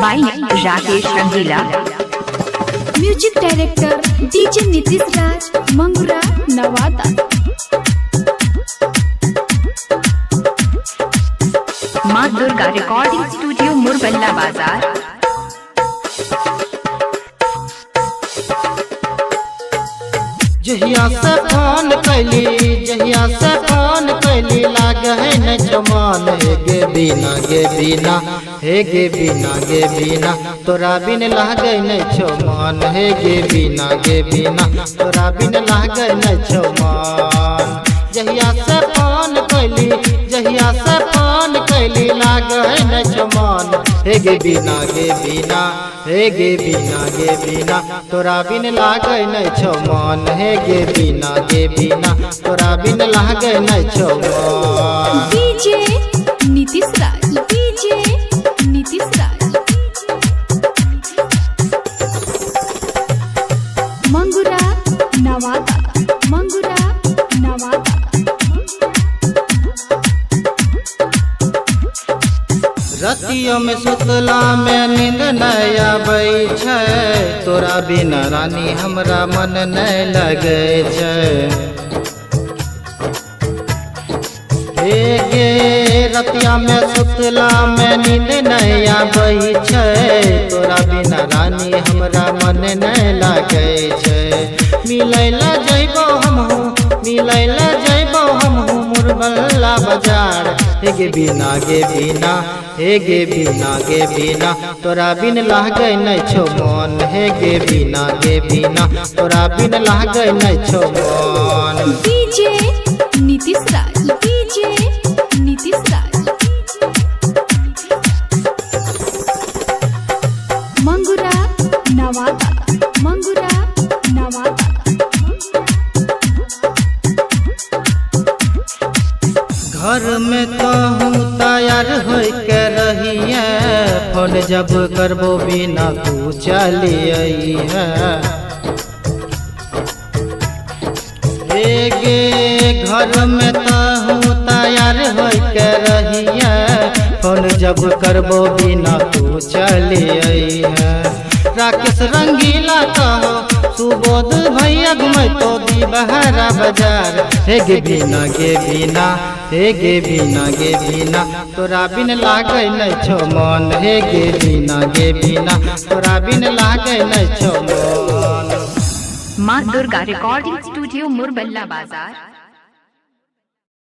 By Rakesh Rangila. Music director DJ Nitish Raj Mangura Nawada. माँ Durga recording studio मुरबल्ला बाजार। जहिया से phone कैली, जहिया से फोन कैली, लागे है न चमान। हे गे बिना, गे बिना, हे गे बिना, गे बिना, तोरा बिन लागे न छो मन। हे गे बिना, गे बिना, तोरा बिन लागे न छो मन। जहिया से फोन कैली, जहिया से फोन कैली, लागे है न छो मन। हे गे बिना, गे बिना, हे गे बिना, गे बिना, तोरा बिन लागे न छो मन। हे गे बिना, गे बिना, तोरा बिन लागे न छो मन। DJ Nitish Raj, DJ Nitish Raj, Mangura Nawada, Mangura Nawada. रतियों में सुतला में नींद नहीं आबै छै, तोरा बिना रानी हमरा मन नहीं लगै छै। हे गे रतिया में सुतला में नींद नहीं आबै छै, तोरा बिना रानी हमरा मन नहीं लगै छै। मिलै ला जइबो हमहूँ, मिलै ला जइबो हमहूँ मुरबल्ला बाजार। हे गे बिना, गे बिना, हे गे बिना, गे बिना, तोरा बिन लागै नहीं छो मन। हे गे बिना, गे बिना, तोरा बिन लागै नहीं छो मन। डीजे नीतीश राज, डीजे नीतीश राज, मंगुरा नवादा, मंगुरा नवादा। घर में तो हूँ तैयार हो के रहिए, फोन जब करबो बिना तू चली है। गे घर में तो हूँ तैयार हो के रहिए, फोन जब करबो बिना तू चली है। राकेश रंगीला कहो सुबोध भैया घुमै तो दी बहरा बाजार। हे गे बिना, गे बिना, हे गे बिना, गे बिना, तोरा बिन लागै नहीं छो मन। हे गे बिना, गे बिना, तोरा बिन लागै नहीं छो मन। माँ दुर्गा रिकॉर्डिंग स्टूडियो मुरबल्ला बाजार।